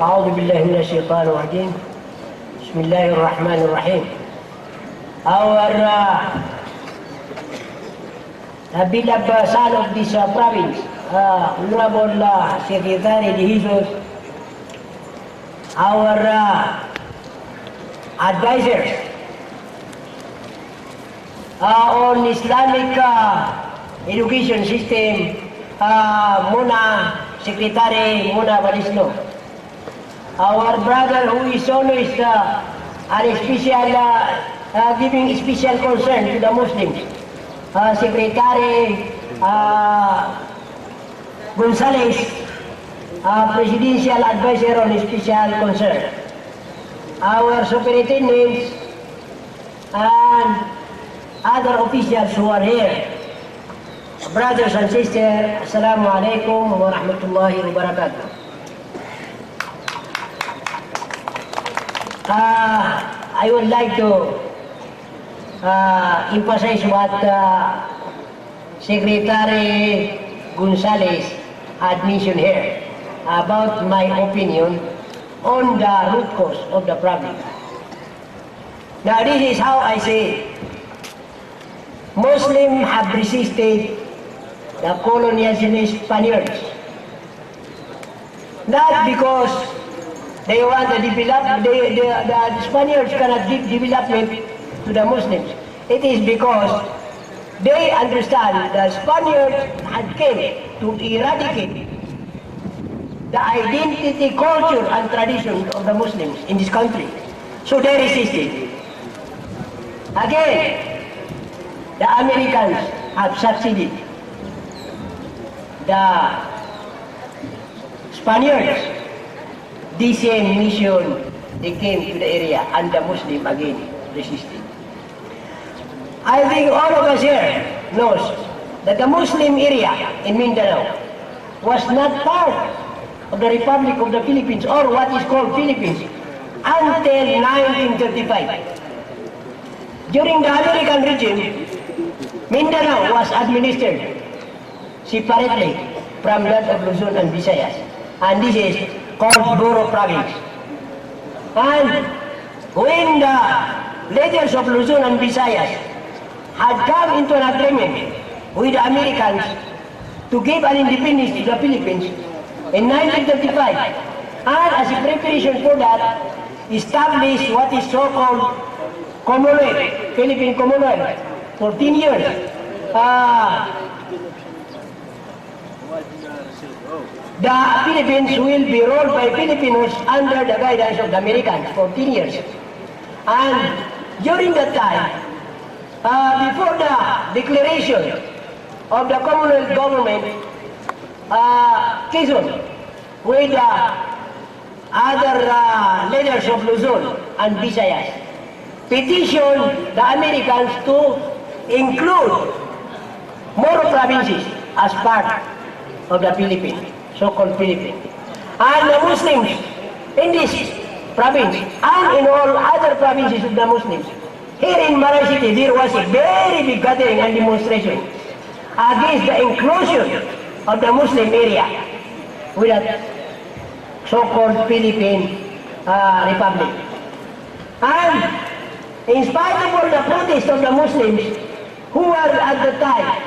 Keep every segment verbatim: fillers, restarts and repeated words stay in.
أعوذ بالله من الشيطان الرجيم. بسم الله الرحمن الرحيم. Our, uh, uh, beloved son of this, uh, province, uh, Honorable, uh, Secretary De Jesus, our, uh, advisors, uh, on Islamic, uh, education system, uh, Mona, Secretary Mona Balisno. Our brother who is always, uh, an special, uh, uh, giving special concern to the Muslims, uh, Secretary, uh, Gonzales, uh, Presidential Advisor on Special Concern. Our superintendents, and other officials who are here. Brothers and sisters, Assalamu alaikum warahmatullahi wabarakatuh. Uh, I would like to, uh, emphasize what, uh, Secretary Gonzales had mentioned here about my opinion on the root cause of the problem. Now, this is how I say it. Muslim have resisted the colonialist Spaniards. Not because they want to develop, they, the, the Spaniards cannot give development to the Muslims. It is because they understand the Spaniards had came to eradicate the identity, culture, and tradition of the Muslims in this country. So they resisted. Again, the Americans have succeeded. The Spaniards, the same mission, they came to the area, and the Muslim again resisted. I think all of us here knows that the Muslim area in Mindanao was not part of the Republic of the Philippines, or what is called Philippines, until nineteen thirty-five. During the American regime, Mindanao was administered separately from that of Luzon and Visayas. And this is called Boro Province. And when the leaders of Luzon and Visayas had come into an agreement with the Americans to give an independence to the Philippines in nineteen thirty-five, and as a preparation for that, established what is so-called Commonwealth, Philippine Commonwealth, for ten years. Ah, the Philippines will be ruled by Filipinos under the guidance of the Americans for ten years. And during that time, uh, before the declaration of the Commonwealth government, uh, Quezon, with the other, uh, leaders of Luzon and Visayas petition the Americans to include Moro provinces as part of the Philippines, so-called Philippines. And the Muslims in this province and in all other provinces of the Muslims, here in Marae City, there was a very big gathering and demonstration against the inclusion of the Muslim area with that so-called Philippine, uh, Republic. And in spite of all the protest of the Muslims, who were at the time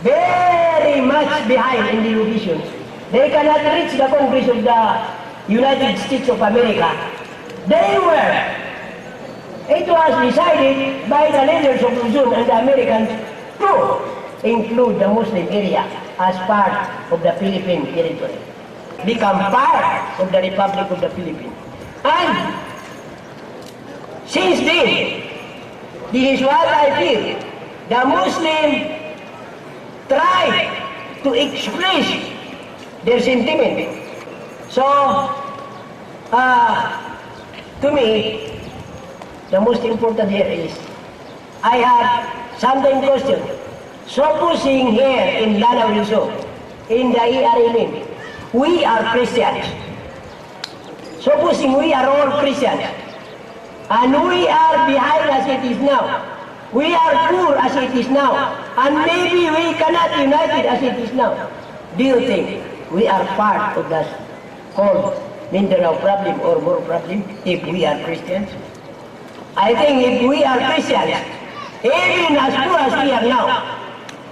very much behind in the divisions, they cannot reach the Congress of the United States of America. They were, it was decided by the leaders of Luzon and the Americans to include the Muslim area as part of the Philippine territory, become part of the Republic of the Philippines. And since then, this is what I feel, the Muslim try to express their sentiment. So, uh, to me, the most important here is, I have something question. Supposing here in Lanao del Sur, In the A R M M, we are Christians. Supposing we are all Christians, and we are behind as it is now. We are poor as it is now. And maybe we cannot united as it is now. Do you think we are part of that whole Mindanao problem or Moro problem if we are Christians? I think if we are Christians, even as poor as we are now,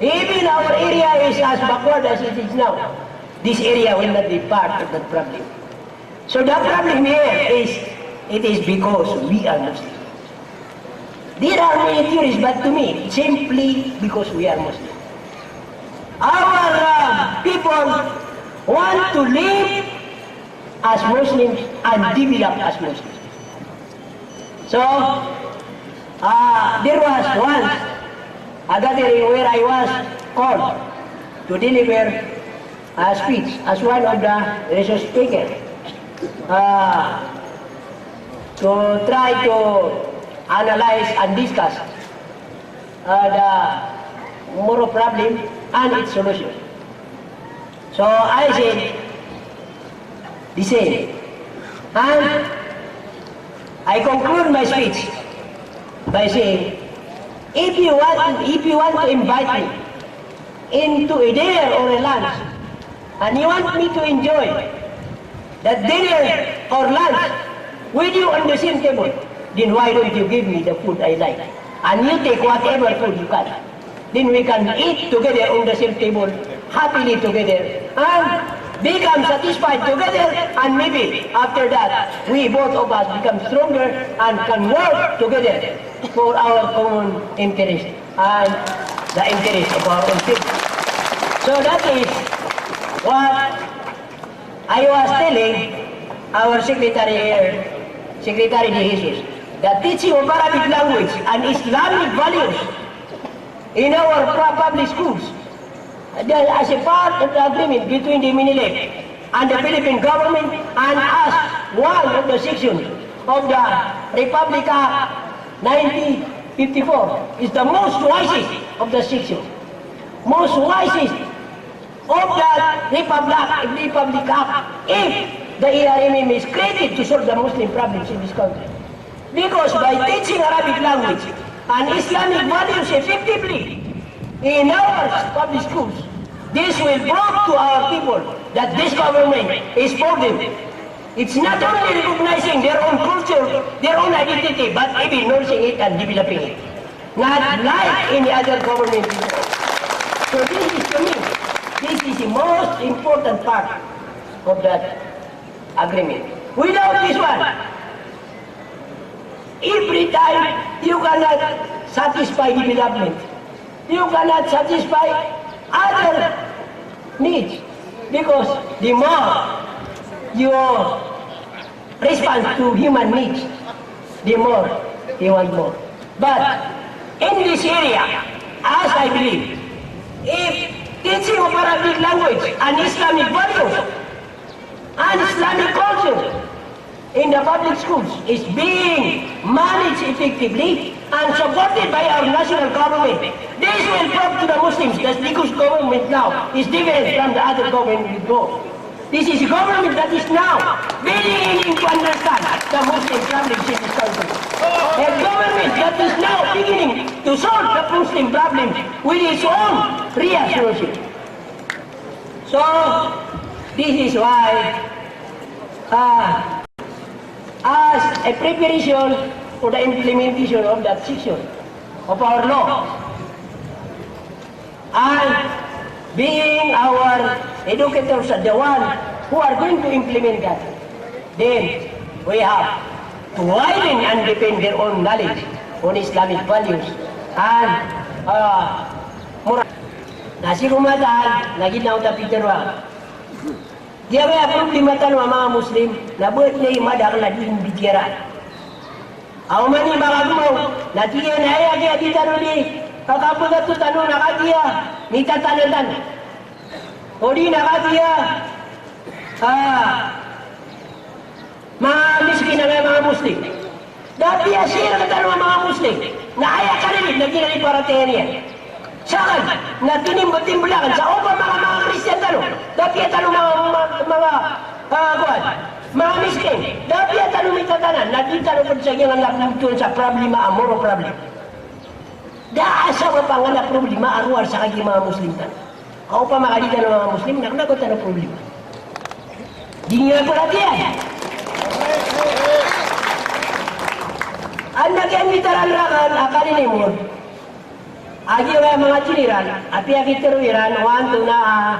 even our area is as backward as it is now, this area will not be part of that problem. So the problem here is, it is because we are Muslim. There are many theories, but to me, simply because we are Muslim. Our uh, people want to live as Muslims and develop as Muslims. So, uh, there was once a gathering where I was called to deliver a speech as one of the resource speaker, uh, to try to analyze and discuss uh, the Moro problem and its solution. So I said the same. And I conclude my speech by saying, if you want, if you want to invite me into a dinner or a lunch, and you want me to enjoy that dinner or lunch with you on the same table, then why don't you give me the food I like? And you take whatever food you can. Then we can eat together on the same table, happily together, and become satisfied together, and maybe after that, we both of us become stronger and can work together for our common interest and the interest of our own people. So that is what I was telling our secretary here, Secretary De Jesus, the teaching of Arabic language and Islamic values in our pra-, public schools, the, as a part of the agreement between the Minilib and the Philippine government, and as one of the sections of the Republic Act nineteen fifty-four, is the most wisest of the section, most wisest of the Republic, Republic Act, if the A R M M is created to solve the Muslim problems in this country. Because by teaching Arabic language and Islamic values effectively in our public schools, this will prove to our people that this government is for them. It's not only recognizing their own culture, their own identity, but even nourishing it and developing it. Not like any other government before. So this is, to me, this is the most important part of that agreement. Without this one, every time you cannot satisfy development, you cannot satisfy other needs, because the more you respond to human needs, the more he want more. But in this area, as I believe, if teaching of Arabic language and Islamic values and Islamic culture in the public schools is being managed effectively and supported by our national government, this will prove to the Muslims that this government now is different from the other government before. This is a government that is now beginning to understand the Muslim problem in this country. A government that is now beginning to solve the Muslim problem with its own real solution. So, this is why, uh, as a preparation for the implementation of that section of our law, and being our educators are the one who are going to implement that, then we have to widen and deepen their own knowledge on Islamic values and, uh, moral. Na sii ko mataan, na ginawa ta pitharo a, giyangkaya problema tano a manga Muslim, na ba dn aya madakl a dii mbitiyarai. Aw mani makagmaw, na tig iyan a aya giya di tano di kakapagato tano na kagiya mitatanatan. O di na kagiya, ah, manga miskin a manga Muslim. Da piya sii rktano a manga Muslim na aya karimi na giya di paratiyaya niyan. Sakn na tinimb-, timbl akn sa opama ka manga Kristiyan tano tano pd sa giyangkanan a pmbtowan sa problema a moro problem. Da a sabap angkanan a problema a rowar sa kagiya manga Muslim tano. Ka opama ka di tano manga Muslim, na kna ba tano problema. Di niyo paratiyayaan. Adn a kiyaimbitar rakan a kalinimod a giyangkaya manga general a piyakitharo iran o antonaa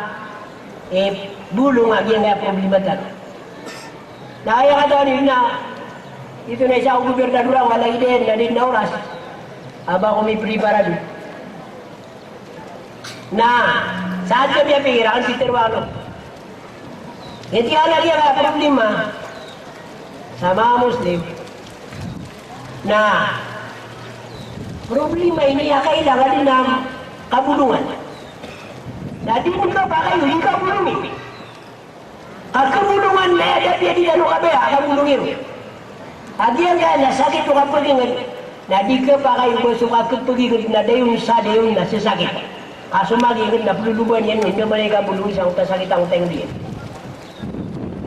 i bolong a giyangkaya problema tano. Na aya katawan iyo na, ito na isa o gobernador a wala i dn, na di dn a oras a ba ko miprepara dn. Na sa adn a miyapikir a kn pitharo akn. Aya tig akn a giyangkaya problema sa manga Muslim na problema ini a kailangan dn a kabolongan. Na di dn kapakay o di kabolongi. Ka kabolongan na aya da piya di tano kabaya a kabolongi ron. A giyangkaya na sakit o kapagingd, na di kapakay o ba so kapagingd na dayon sa dayon na sasakit. Ka so magingd na ploloban iyan on, da man i kabolongi sangkoto a sakit a taingd iyan.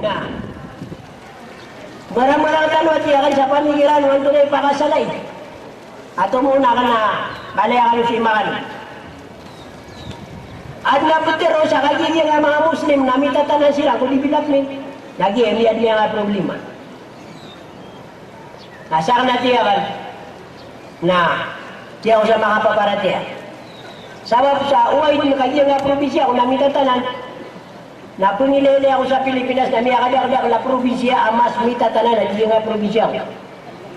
Na marangmarang tano a tig akn sa pamikiran o antonaa i pakasalay. Ato mo na kna, balay akn o si Imakan. Adn a pitharo sa kagiya giyangkaya manga Muslim na mitatanan siran ko development. Na giya miyadn iyan a problema. Na sakn a tig akn na tig ako sa makapaparatiyaya. Sabap sa oway dn kagiya giyangkaya probinsiya ko na mitatanan. Na pngilaylay ako sa Pilipinas na miyakadakdakl a probinsiya a mas mitatanan a di giyangkaya probinsiya ko.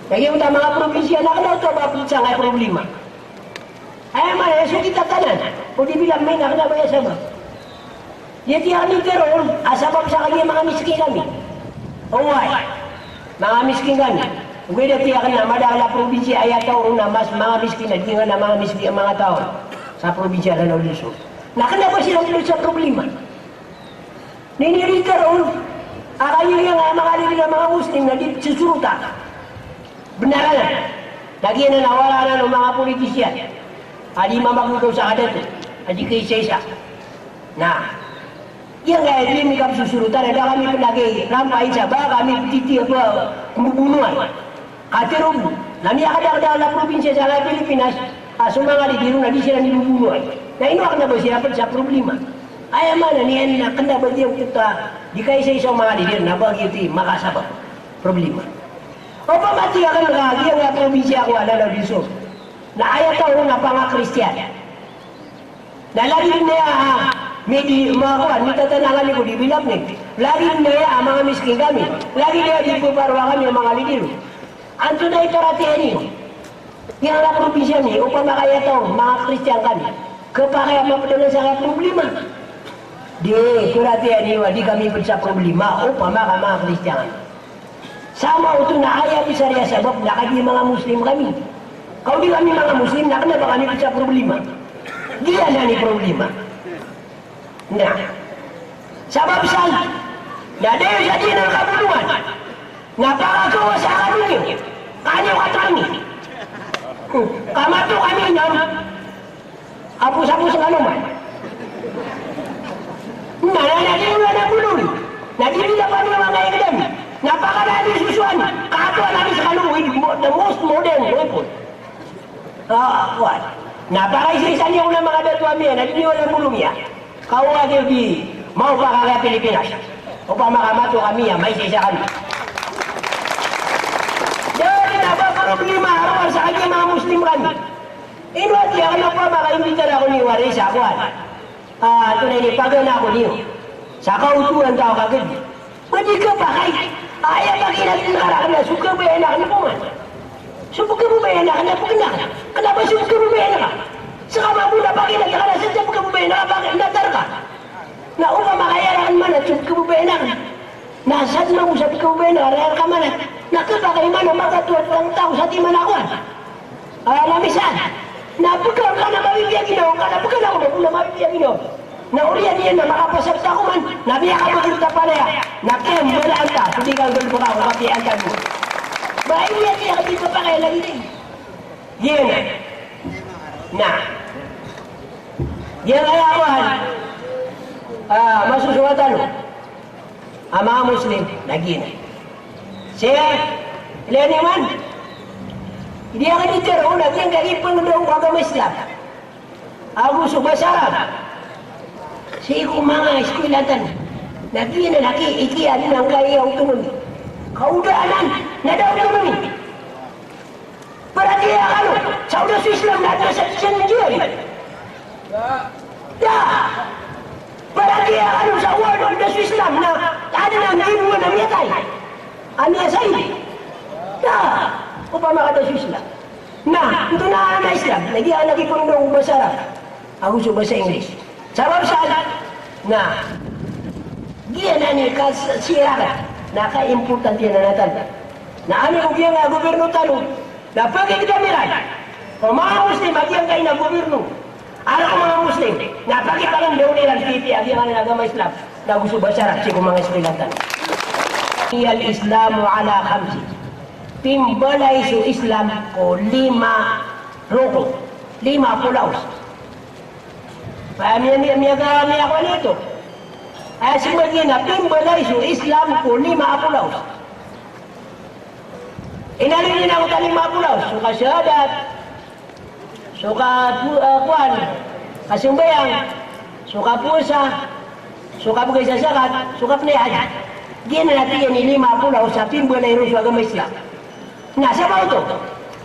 Kagiya oto a manga probinsiya na kna oto a ba pd sangkaya problema. Aya maana niyan so kitatanan o di bila maana kna ba aya sabap. Aya tig akn i tharoon a sabap sa kagiya manga miskin kami. Oway, manga miskin kami. Ogaid a tig akn na madakl a probinsiya a aya taw ron na mas manga miskin a di ngka na manga miskin a manga taw sa probinsiya Lanao del Sur. Na kna ba siran pd sa problema. Na inirika ron a kagiya giyangkaya manga lidi na manga Muslim na di sosorota. Bnar anan. Na giyanan a wala anan o manga politician a di mamagagaw sa kadato a di kaisaisa. Na giyangkaya di mikapsosorota na da kami pn lagid rampa isa ba kami ptitiya ba kmbobonoan. Katharo bo na miyakadakdakl a probinsiya sa Pilipinas a so manga lidi ron na di siran di bobonoan. Na ino a kna ba siran pd sa problema? Aya maana niyan na kna ba giyoto a di kaisaisa o manga lidi ron na ba giyoto i makasabap problema. Opama tig akn ka giyangkaya probinsiya ko a Lanao del Sur na aya taw ron na panga-Kristiyan. Na lagid iyan a midi, manga kowan, mitatanang kami ko development. Lagid iyan a manga miskin kami. Lagid iyan a di ppharo kami a manga lidi ron. Antonaa i paratiyaya niyo? Giyangkaya probinsiya mi, opama ka aya taw ron manga-Kristiyan kami, khapakay a mapd anan sangkaya problema? Di, paratiyaya niyo a di kami pd sa problema opama ka manga-Kristiyan kami. Sa maoto na aya besar a sabap na kagiya manga Muslim kami. Ka o di kami manga Muslim na kna ba kami pd sa problema? Giyanan i problema. Na sabap san na dayon sa di anan kabolongan na pakakawasa kami niyo, kaniyo katarmi. Ka mato kami niyan. Apos-apos ngka noman. Na, na, na di niyo anan bolongi. Na di niyo anan bolongi. Na pakalaya niyo so sowa niyo. Kato anan i skano, with mo-, the most modern weapon. Ah, kowan. Na pakaisaisa niyo ko na manga dato ami, na di niyo anan bolongi. Ka o agi di maopama ka Pilipinas. Opama ka mato kami a maisaisa kami. Dn a ba problema a rowar sa kagiya manga Muslim kami. Ino a tig akn a opama ka imbitar ako niyo a resa, kowan. Ah, antonaa ini, pagana ako niyo sa kaoto antaa ka gd. Ba di khapakay. Aya ba kna rakn na so khababayaan akn ko man. So pkhababayaan akn na pkna. Kna ba so pkhababayaan akn. Ska mambo na pkna ka na sadn sa pkhababayaan akn, pkna ka. Na opama ka aya rakn man na so pkhababayaan akn. Na sadn mambo sa pkhababayaan akn, aya rakn man na. Na khapakay man a makatoa tangtaw sa timan ako an. Ah, na misan na pkha ka na mapipiya ginawa, ka na pkha na ko na mapipiya ginawa. Na oriyan iyan na makapasad sa koman, na miyakabagr ta palaya, na kiyambalaan ta so di kanggalbka ko kapiyaan ta bo. Ba aya di a di khapakay lagid iyan. Giyanan. Na giyangkaya kowan, ah, masosowa tano a manga Muslim na giyanan. Sii Ilaya niyo man. Di akn itero na giyangkai i pngndaw o agama Islam ago so basa Arab sii ko manga eskwela tano. Na giyanan a ki, ikiya niyan angkai a autonomy. Kaoda anan na da autonomy. Paratiyaya kano sa oda so Islam na adn a sa tiyan jari. Da. Paratiyaya kano sa oda so Islam na adn a nggibo a miyatay a miyasay. Da. Opama ka da so Islam. Na antonaa a Islam? Na giya a lagid o pngndaw o basa Arab ago so basa English. Sabap sa na giyanan i kasirakan na kaimportante iyan a tano. Na amay ko giyangkai a gobyerno tano na pagigdam iran ko manga Muslim a giyangkai a gobyerno a rk o manga Muslim, na pagipangndao iran pipiya a giyangkanan a agama Islam na go so basa Arab sii ko manga eskwela tano. Buniyal Islamu ala khamsin. Pimbalay so Islam ko lima rokon, lima polaos. Ba, miya, miya, miya, miya, miya, kowan ito. Aya sii man giyanan a pimbalay so Islam ko lima a polaos. Inaloy niyan angkoto a lima a polaos, so kasahadat, so kapu-, ah, kowan, kasambayang, so kapowasa, so kabgay sa zakat, so kapnay hajj. Giyanan a tig iyan i lima a polaos a pimbalay ron so agama Islam. Na sabap oto,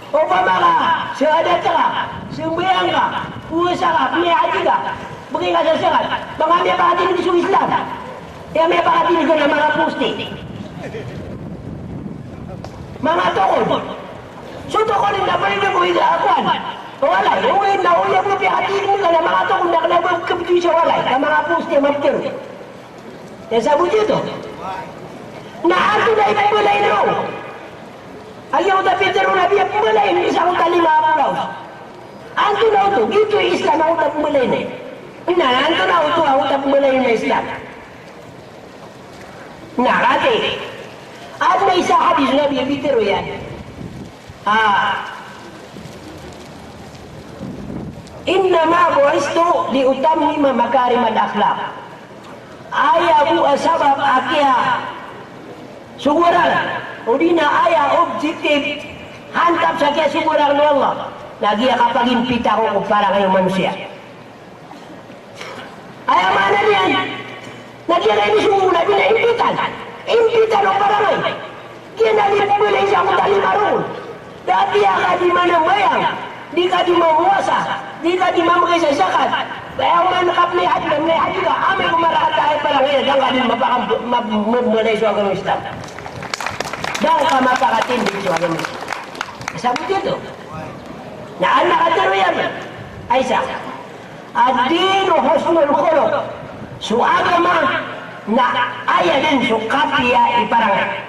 opama ka sahadat ka, sambayang ka, powasa ka, pnay hajj ka, bgay ka sa zakat, ba nga miyapakatindg so Islam? Aya miyapakatindg na manga poste, manga tokod. So tokod na pwede ko ida a kowan, walay, oway, na oway a bo piyakatindg na manga tokod na kna ba kabtoy sa walay ka manga poste a maptero. Aya sabot oto. Na antonaa i pimbalay ron? Aya oto a pitharo o Nabi a pimbalay iyan sangkoto a lima a polaos. Antonaa oto? Giyoto i Islam a oto a pimbalay iyan. Na antonaa oto a oto a pimbalay iyan a Islam? Na katii, adn a isa a hadis o Nabi a pitharo iyan. Ah. Innama bu'istu li utammima makarimal akhlaq. Aya bo a sabap a kiyasogoran, odi na aya objective, antap sa kiyasogoran o Allah, na giya kapagimpita ko ko parangay o manosiya. Aya maana niyan na giyanan i sogo o Nabi na impitan. Impitan o parangay. Giyanan i pimbalay sangkoto a lima rokon. Da a piya ka di manambayang, di ka di mamowasa, di ka di mamgay sa zakat. Aya maana kapnay hajj, kapnay hajj ka, amay ko marata i parangay, da ngka di mapakam-, ma-, mambalay so agama Islam. Da ngka mapakatindg so agama Islam. Sabot oto. Na adn a katharo iyan a isa. Ad-dinu husnul khuluq. So agama na aya dn so kapiya i parangay.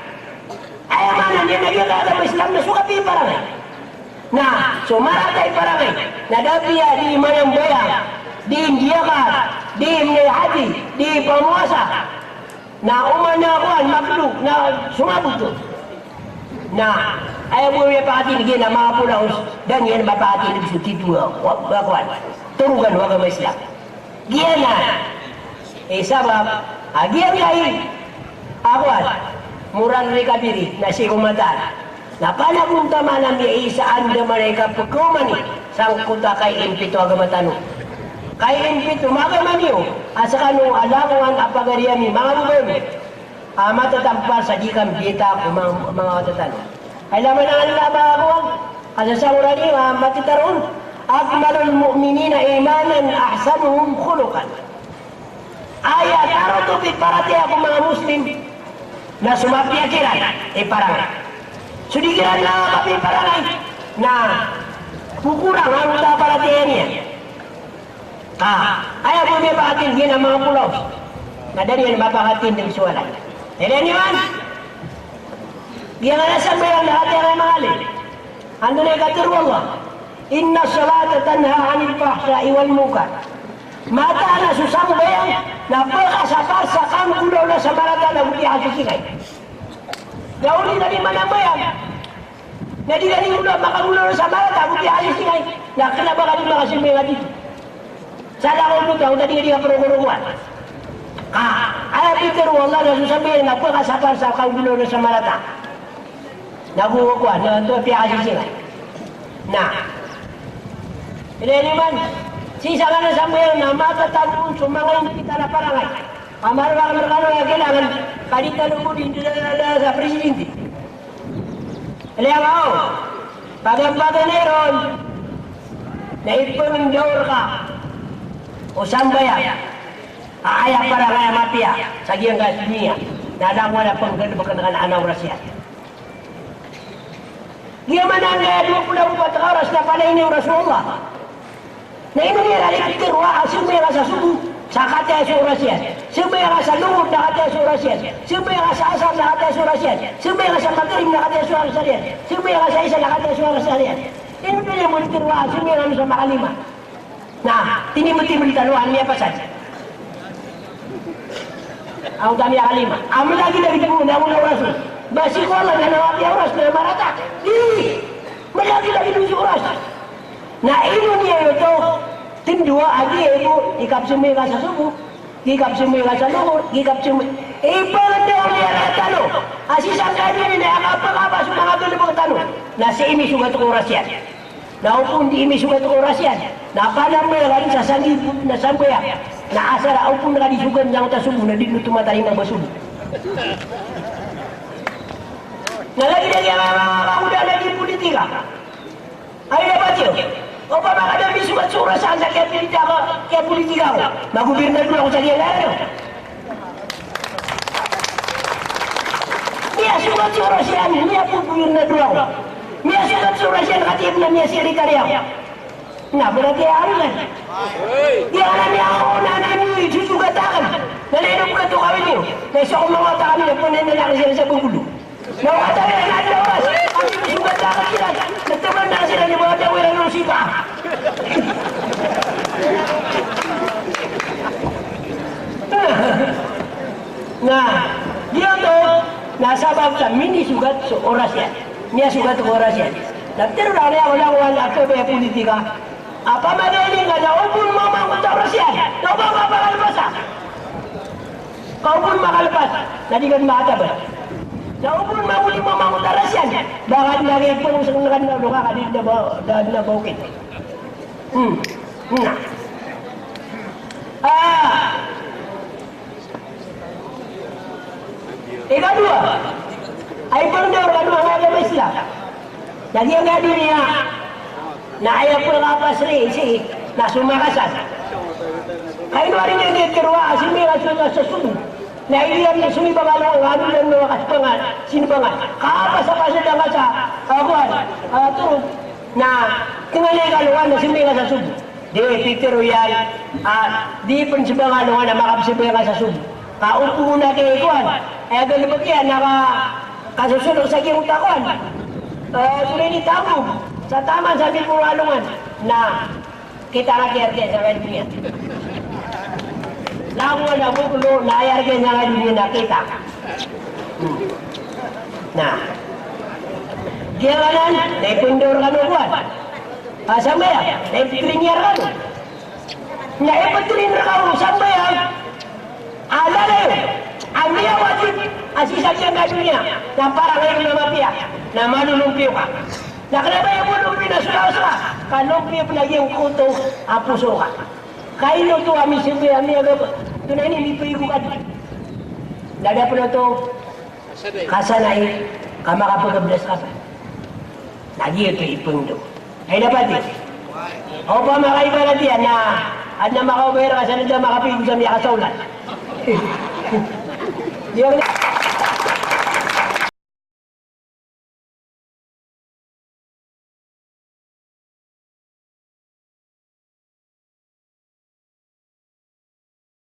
Aya maana niyan na giya agama Islam na so kapiya i parangay. Na so marata i parangay na da piya di manambayang, di ndiyakat, di mnay hajj, di pamowasa. Na oman a kowan, makdo, na so mabto. Na aya bo miyapakatindg iyan a manga polaos, da niyan mapakatindg so titho a, wa, wa, kowan, torogan o agama Islam. Giyanan i sabap a giyangkai a kowan, moral recovery na sii ko mataan. Na panagontaman a miyaisa a andamanaya i kapkaomani sangkoto a kaimpit o agama tano. Kaimpit o agama niyo a skano a langowan a pagari ami, manga babae mi, a matatampal sa di kambiyata ko manga, manga wata tano. Ay laman a, a manga kowan, a sasagoran iyo a matitaroon, akmalul mu'minina imanan ahsanuhum khuluqan. Aya tarotop i paratiyaya ko manga Muslim na so mapiya kiran i parangay. So di kiran na mapiya i parangay na kokorang angkoto a paratiyaya niyan. Ka aya bo miyapakatindg iyan a manga polaos na da niyan mapakatindg so walay. Aya niyan, giyanan a sambayang na katii a manga alim. Antonaa i katharo o Allah? Innas salata tanha anil fahsha'i wal munkar. Mataan a so sambayang na pkasapar sa kanggolawla sa marata ago piyakasisingay. Na odi na di manambayang na di ka di golaw, makagolawla sa marata ago piyakasisingay, na kna ba ka di makasambayang a titho. Sa da ka oto, da di ka di kaprokorokowaan. Ka aya pitharo o Allah na so sambayang na pkasapar sa kanggolawla sa marata. Na go kowan, na oto piyakasisingay. Na. Ilay niyo man, sii sa ngaran a sambayang na matatano on so manga inipita na parangay. Ka marwak rkano aya kailangan, ka di tano bo di ndadala sa presidente. Ilay niyo, pagampaganay ron, na ipndaor ka o sambayang a aya parangay a mapiya sa giyangkai a doniya, na langon a pnggalbkn ka na ana oras iyan. Giya man angkaya dowa polo ago pat ka oras na palaya ini oras o Allah. Na ino niyan a di ptharoa a sambayang ka sa sobo sa kataya so oras iyan, sambayang ka sa lohor na kataya so oras iyan, sambayang ka sa asar na kataya so oras iyan, sambayang ka sa magrib na kataya so oras iyan, sambayang ka sa isa na kataya so oras iyan. Ino niyan bo di tharoa a sambayang ka sa makalima? Na, tinimtm tano a miyapasad. Aw, da miyakalima. A mlagilagid ko na ona oras on. Ba sii ko Allah na mapiya oras na marata. Di. Mlagilagid so oras. Na ino niyan oto? Tndoa a giya bo, di kapsambayang ka sa sobo, di kapsambayang ka sa lohor, di kapsambayang. Ipndaor iyan rktano a sii sangkai a doniya na aya kapakapasad o manga galbk tano na sii misogat ko oras iyan. Na opama di misogat ko oras iyan, na panambayang ka sa sanggipot na sambayang, na asar a opama ka di sogat sangkoto a sobo na di dn oto matarima ba sobo. Na lagid a giya manga kagoda na di politika. Ay, dapat iyo. Opama ka da misogat so oras iyan sa kiyapolitika, kiyapolitika ako, magobirnador ako sa giyangkaya. Miyasogat so oras iyan, miyagobirnador ako. Miyasogat so oras iyan, katii na miyasekretarya ako. Na, berarti aya anan. Aya anan, aya anan, aya anan, aya sosogat akn. Na lagid o pkatokawi niyo. Na isa ko manga wata kami na pnanalaki siran sa bnggolo. Na wata iyan na adn a oras, a misogat akn siran. Na tman na siran i ba adn a oras iran o sipa. Na, giyoto, na sabap sa minisogat so oras iyan. Miyasogat ko oras iyan. Na pitharo iyan a wala ko wala ko ba politika. Opama na ini nga na opama mamangkoto a oras iyan. Na opama ka makalpas a. Ka opama makalpas, na di ka dn makatabat. Na opama mamangkoto a oras iyan. Ba ka dn lagid pn o sangkanan na doka ka di dn ba, da dn ba okit. Hmm. Na. Ah. Ikadowa, a ipndaor kano a agama Islam. Na giyangkai a doniya na aya pn kapasad sii na so makasad. Ka ino ari niyan di tharoa a sambayang ka sa sobo. Na aya niyan na sinibangan o, ano niyan na makasad ka, sinibangan. Kapasapasad ka sa, ah, kowan, ah, torog. Na tngan iyan ka lowan na sambayang ka sa sobo. Di, pitharo iyan a di pn sambayang a lowan a makapsambayang ka sa sobo. Ka opama na kay kowan, aya galbk iyan na ka, kasosolok sa giyangkoto a kowan. Eh, so ini tambog sa taman sa miporo a alongan. Na kita nga kiyarga sa kay doniya. Langon a boklo na aya arga sa kay doniya na kita. Hmm. Na. Giyanan, na ipndaor kano kowan a sambayang, na iptrain iyan rkano. Na iptrain rkano sambayang a lalayon a miyawajib a sii sa giyangkai a doniya na parangay na mapiya na malolompiyo ka. Na kna ba aya bo lompiyo na so lawas ka, ka lompiyo pn a giyangkoto a poso ka. Ka ino oto a misambayang a miyagaba, oto na ini mipayigo ka dn. Na da pn oto kasanay ka makapagabdas ka pn. Na giyoto i ipndaor. Ay, dapat iyo. Opama ka ibarat iyan na adn a makaobayar ka sa adn a makapigo sa miyakasawlan. Di ba?